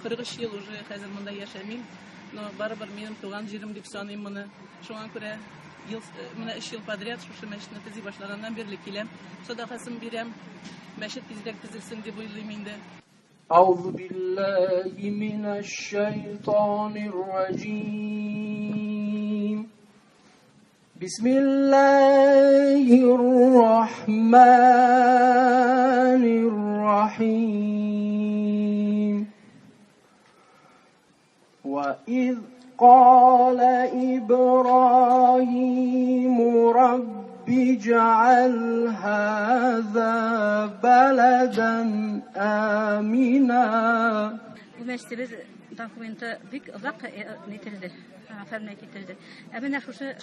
43 ел уже хәзер монда яшәмим, но барыбер минем туган җирем дип саныйм моны. Шуңа күрә ел, менә 3 ел подряд шушы мәчетне төзи башлаганнан бирле киләм, садакасын бирәм. Мәчет тизрәк төзелсен дип уйлыйм инде. أعوذ بالله من الشيطان الرجيم بسم الله الرحمن الرحيم وإذ قال إبراهيم رب اجعل هذا بلدا آمنا. Бу мәчетебез документы бик озак нителде, оформлять ителде. Ә менә шушы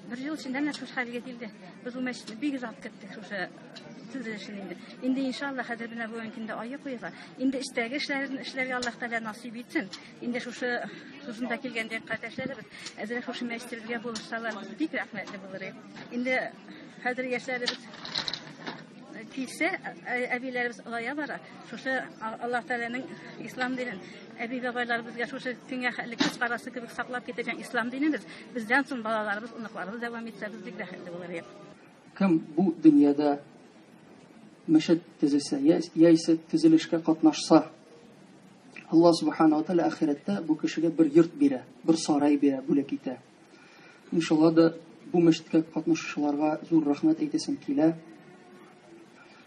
бер ел эчендә менә шушы хәлгә килде. Без бу мәчетне бик озак көттек шушы төзелешен инде. Инде иншалла хәзер менә бүгенге көндә ае куела. Инде эчтәге эшләрен эшләргә Аллаһ Тәгалә насыйп итсен. Инде шушы шушында килгәндә кардәшләребез әзрәк шушы мәчетебезгә булышсалар, без бик рәхмәтле булыр идек. Инде хәзер яшьләребез килсә, әбиләребез олая бара. Шушы Аллаһ Тәгаләнең ислам динен әби бабайларыбызга шушы көнгә хәтле күз карасы кебек саклап китергән ислам динебез бездән соң балаларыбыз, оныкларыбыз дәвам итсә, без бик бәхетле булыр идек. Кем бу дөньяда мәчет төзесә, яисә төзелешкә катнашса, Аллаһ Субхану ва Тааля ахирәттә бу кешегә бер йорт бирә, бер сарай бирә, бүләк итә. Иншалла да бу мәчеткә катнашучыларга зур рәхмәт әйтәсем килә.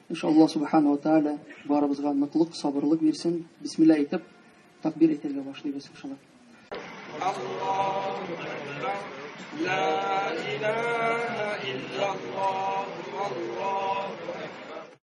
Иншалла Субхану ва Тааля барыбызга ныклык, сабырлык бирсен. Бисмилла әйтеп, такбир әйтергә башлыйбыз иншалла. Аллаһу акбар, ла илаһа иллаллаһ.